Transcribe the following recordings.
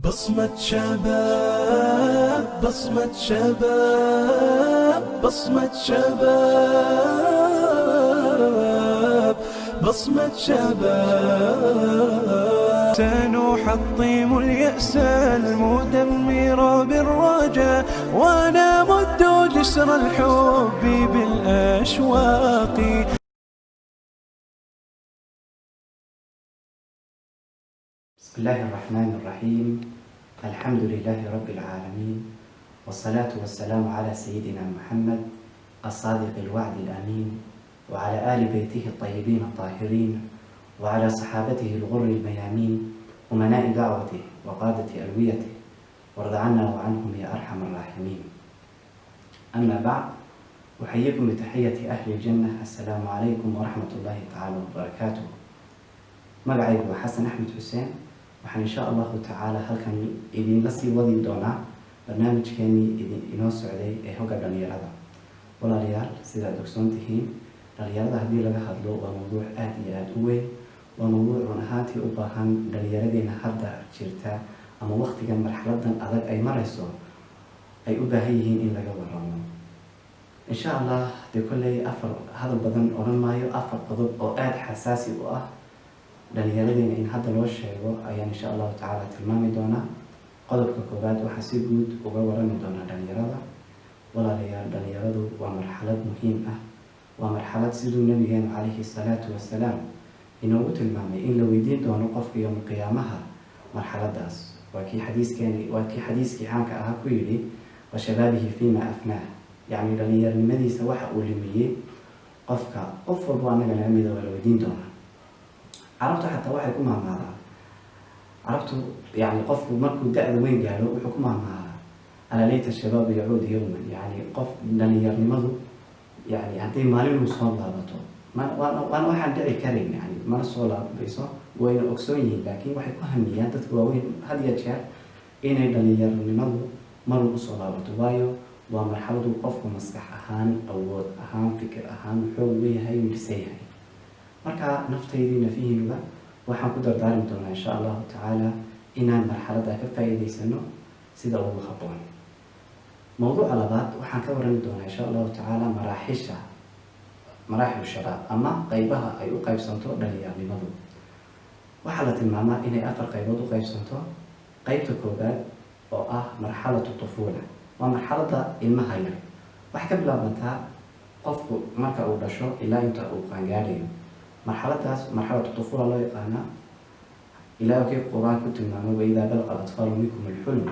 بصمة شباب، بصمة شباب، بصمة شباب، بصمة شباب. سنحطم اليأس المدمر بالرجاء، ونمد جسر الحب بالأشواق. بسم الله الرحمن الرحيم. الحمد لله رب العالمين، والصلاة والسلام على سيدنا محمد الصادق الوعد الأمين، وعلى آل بيته الطيبين الطاهرين، وعلى صحابته الغر الميامين، أمناء دعوته وقادة ألويته، وارض عنا وعنهم يا أرحم الراحمين. أما بعد، أحييكم بتحية أهل الجنة: السلام عليكم ورحمة الله تعالى وبركاته. Magacaygu waa Xasan Axmed Xuseen. Waxaan insha Allahu tacaala halkan idinla sii wadi doonaa barnaamijkeenii idin inoo socday ee hogga dhalinyarada. Walaalayaal, sidaad ogsoon tihiin, dhalinyarada haddii laga hadlo waa mawduuc aada iyo aada u weyn. Waa mawduuc run ahaantii u baahan dhalinyaradeena hadda jirta ama waqtigan marxaladan adag ay marayso ay u baahan yihiin in laga waramo insha Allah. Dee kolley afar hadal badan odhan maayo. Afar qodob oo aada xasaasi u ah dhalinyaradeena in hadda loo sheego ayaan insha Allahu tacaala tilmaami doonaa. Qodobka koowaad, waxaa si guud uga warami doonaa dhalinyarada. Walaalayaal, dhalinyaradu waa marxalad muhiim ah. Waa marxalad siduu nabigeenu calayhi salaatu wasalaam inoogu tilmaamay in la weydiin doono qofka yowma qiyaamaha marxaladaas. Waa kii xadiiskii caanka ahaa ku yidhi: وشبابه فيما أفناه. Yacni dhalinyarnimadiisa waxa uu lumiyey. Qofka, qof walbo annaga naga mida, waa la weydiin doonaa. Carabtu xataa waxay ku maahmaahdaa, carabtu yani qofku markuu da-da weyn gaadho wuxuu ku maahmaahaa: "ألا ليت الشباب يعود يوما." Yani qof dhalinyarnimadu yani hadday maalin uu soo laabato waana waxaan dhici karayn, yani mana soo laabayso, wayna ogsoon yihiin, laakiin waxay ku hamiyaan dadka waaweyn had iyo jeer inay dhalinyarnimadu marun usoo laabato, waayo waa marxaladu qofku maskax ahaan, awood ahaan, fikir ahaan xoog leeyahay, uu dhisan yahay. Marka naftaydii, nafihiinuba waxaan ku dardaarmi doonaa insha Allahu tacaala inaan marxaladda ka faa'iidaysano sida ugu habboon. Mawduuca labaad, waxaan ka warrami doonaa insha Allahu tacaala maraaxisha, maraaxil shabaab ama qeybaha ay u qaybsanto dhalinyarnimadu. Waxaa la tilmaamaa inay afar qaybood u qaybsanto. Qeybta koobaad oo ah marxalatu طفولة, waa marxaladda ilmaha yar. Waxay ka bilaabantaa qofku marka uu dhasho ilaa inta uu qaangaadhayo. Marxaladaas marxalatu طفولة loo yaqaanaa. Ilaa kii Qur-aan ku tilmaamay: وإذا بلغ الأطفال منكم الحلم.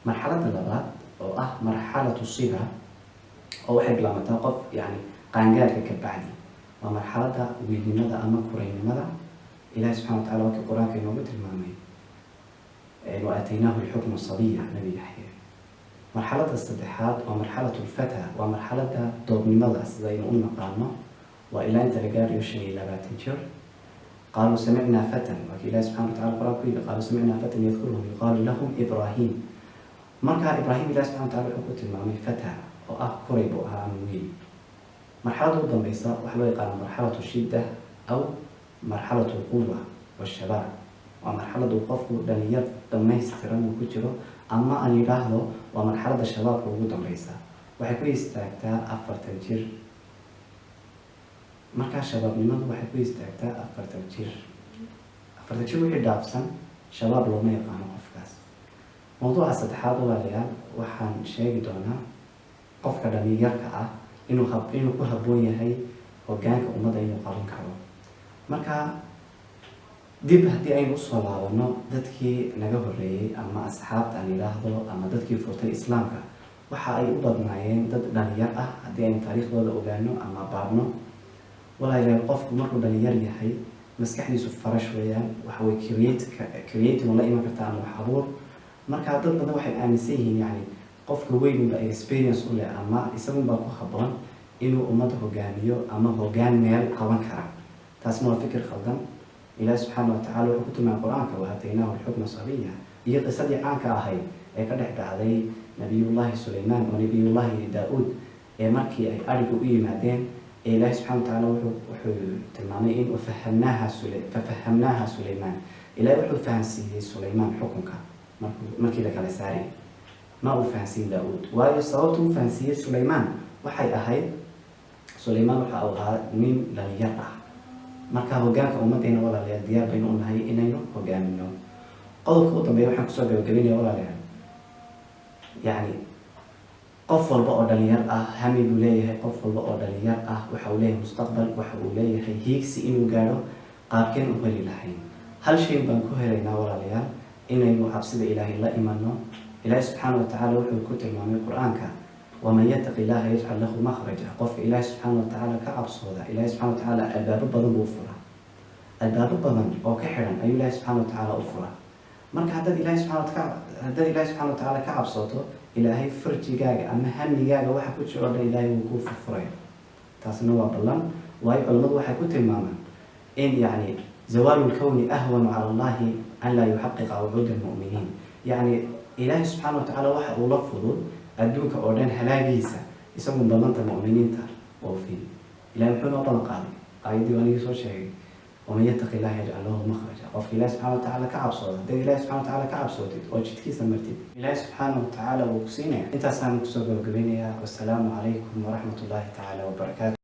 Marxaladda labaad oo ah marxalatu صبا, oo waxay bilaabantaa qof yani qaangaadhka ka bacdi, waa marxaladda wiilnimada ama kuraynimada. Ilahi subxana wa tacala waa kii Qur-aanka inoogu tilmaamay: وآتيناه الحكم صبيا, Nabi Yaxya. Marxaladda saddexaad waa marxalatu الفتى, waa marxaladda doobnimada sidaynu u naqaano, waa ilaa inta la gaarayo 25 jir. قالوا سمعنا فتى, waa kii Ilahi subxana wa tacala Qur-aan ku yidhi: قالوا سمعنا فتى يذكرهم يقال له إبراهيم. Marka Ibraahim Ilahi subxana wa tacala wuxuu ku tilmaamay فتى, oo ah kuray buu ahaa ama wiil. Marxaladda u dambeysa waxaa loo yaqaana marxalatu الشدة أو marxalatu القوة والشباب. Waa marxaladu qofku dhalinyar dhamaystiran uu ku jiro, ama aan yidhaahdo waa marxaladda shabaabka ugu dambeysa. Waxay ku istaagtaa 40 jir. Markaa shabaabnimadu waxay ku istaagtaa 40 jir. 40 jir wixii dhaafsan shabaab looma yaqaano qofkaas. Mawduuca saddexaad, walaalayaal, waxaan sheegi doonaa qofka dhalinyarka ah inuu ku habboon yahay hoggaanka ummadda inuu qaban karo. Marka dib haddii aynu usoo laabano dadkii naga horreeyey ama asxaabta aan yidhaahdo ama dadkii furtay Islaamka, waxa ay u badnaayeen dad dhalinyar ah haddii aynu taariikhdooda ogaano ama baadhno. Walaalayaal, qofku markuu dhalinyar yahay maskaxdiisu fresh weeyaan, waxa way creative la iman kartaa ama wax abuur. Marka dad badan waxay aaminsan yihiin yani qofka weyn unba experience u leh ama isagunbaa ku habboon inuu ummadda hogaamiyo ama hoggaan meel qaban kara. Taasna waa fikir khaldan. Ilahi subxaana watacala wuxuu ku tilmaamay Qur-aanka: وآتيناه الحكم صبيا. Iyo qisadii caanka ahayd ee ka dhex dhacday Nabiyullahi Sulaymaan oo Nabiyullahi Daa-uud ee markii ay adhiga u yimaadeen ee Ilaahi subxana watacaala wuxuu tilmaamay in ففهمناها سليمان. Ilahi wuxuu fahansiiyey Sulaymaan xukunka. Markii la kala saarayay ma uu fahansiin Daauud, waayo sababta uu fahansiiyey Sulaymaan waxay ahayd, Sulaymaan waxa uu ahaa nin dhalinyar ah. Marka hoggaanka ummaddeena, walaalayaal, diyaar baynu u nahay inaynu hogaamino. Qodobka u dambeeya waxaan kusoo gabagabeynaya, walaalayaal, yacni qof walba oo dhalinyar ah hami buu leeyahay. Qof walba oo dhalinyar ah waxa uu leeyahay mustaqbal, waxa uu leeyahay hiigsi inuu gaadho. Qaabkeen u heli lahayn? Hal shay baan ku helaynaa, walaalayaal: inaynu cabsida Ilaahay la imano. Ilaahay subxaana wa tacaala wuxuu ku tilmaamay Qur-aanka: "ومن يتق الله يجعل له مخرجا." Qofka Ilaahay subxaana wa tacaala ka cabsooda, Ilaahay subxana wa tacaala albaabo badan buu furaa. Albaabo badan oo ka xidhan ayuu Ilaahay subxaana wa tacaala u furaa. Marka haddaad Ilaahay subxana wa tacaala ka cabsooto, Ilaahay farjigaaga ama hamigaaga waxa ku jiro o dhan Ilaahay wuu kuu furfuraya. Taasna waa ballan, waayo culimmadu waxay ku tilmaamaan in yacni زوال الكون أهون على الله أن لا يحقق وعود المؤمنين. Yacni Ilaahay subxaana wa tacaala waxa uu la fudud adduunka oo dhan halaagiisa isaguun ballanta mu'miniinta oofin. Ilahay muxuu noo ballan qaaday? Aayaddii waa anigii soo sheegay: "ومن يتق الله يجعل له مخرجا." Qofka Ilahi subxana wa tacaala ka cabsooda, haddaad Ilahi subxana wa tacaala ka cabsootid oo jidkiisa martid, Ilaahi subxaana wa tacaala wuu ku siinaya. Intaasaan kusoo gabagabeynayaa. Wasalaamu calaykum waraxmat ullahi tacaala wabarakaatu.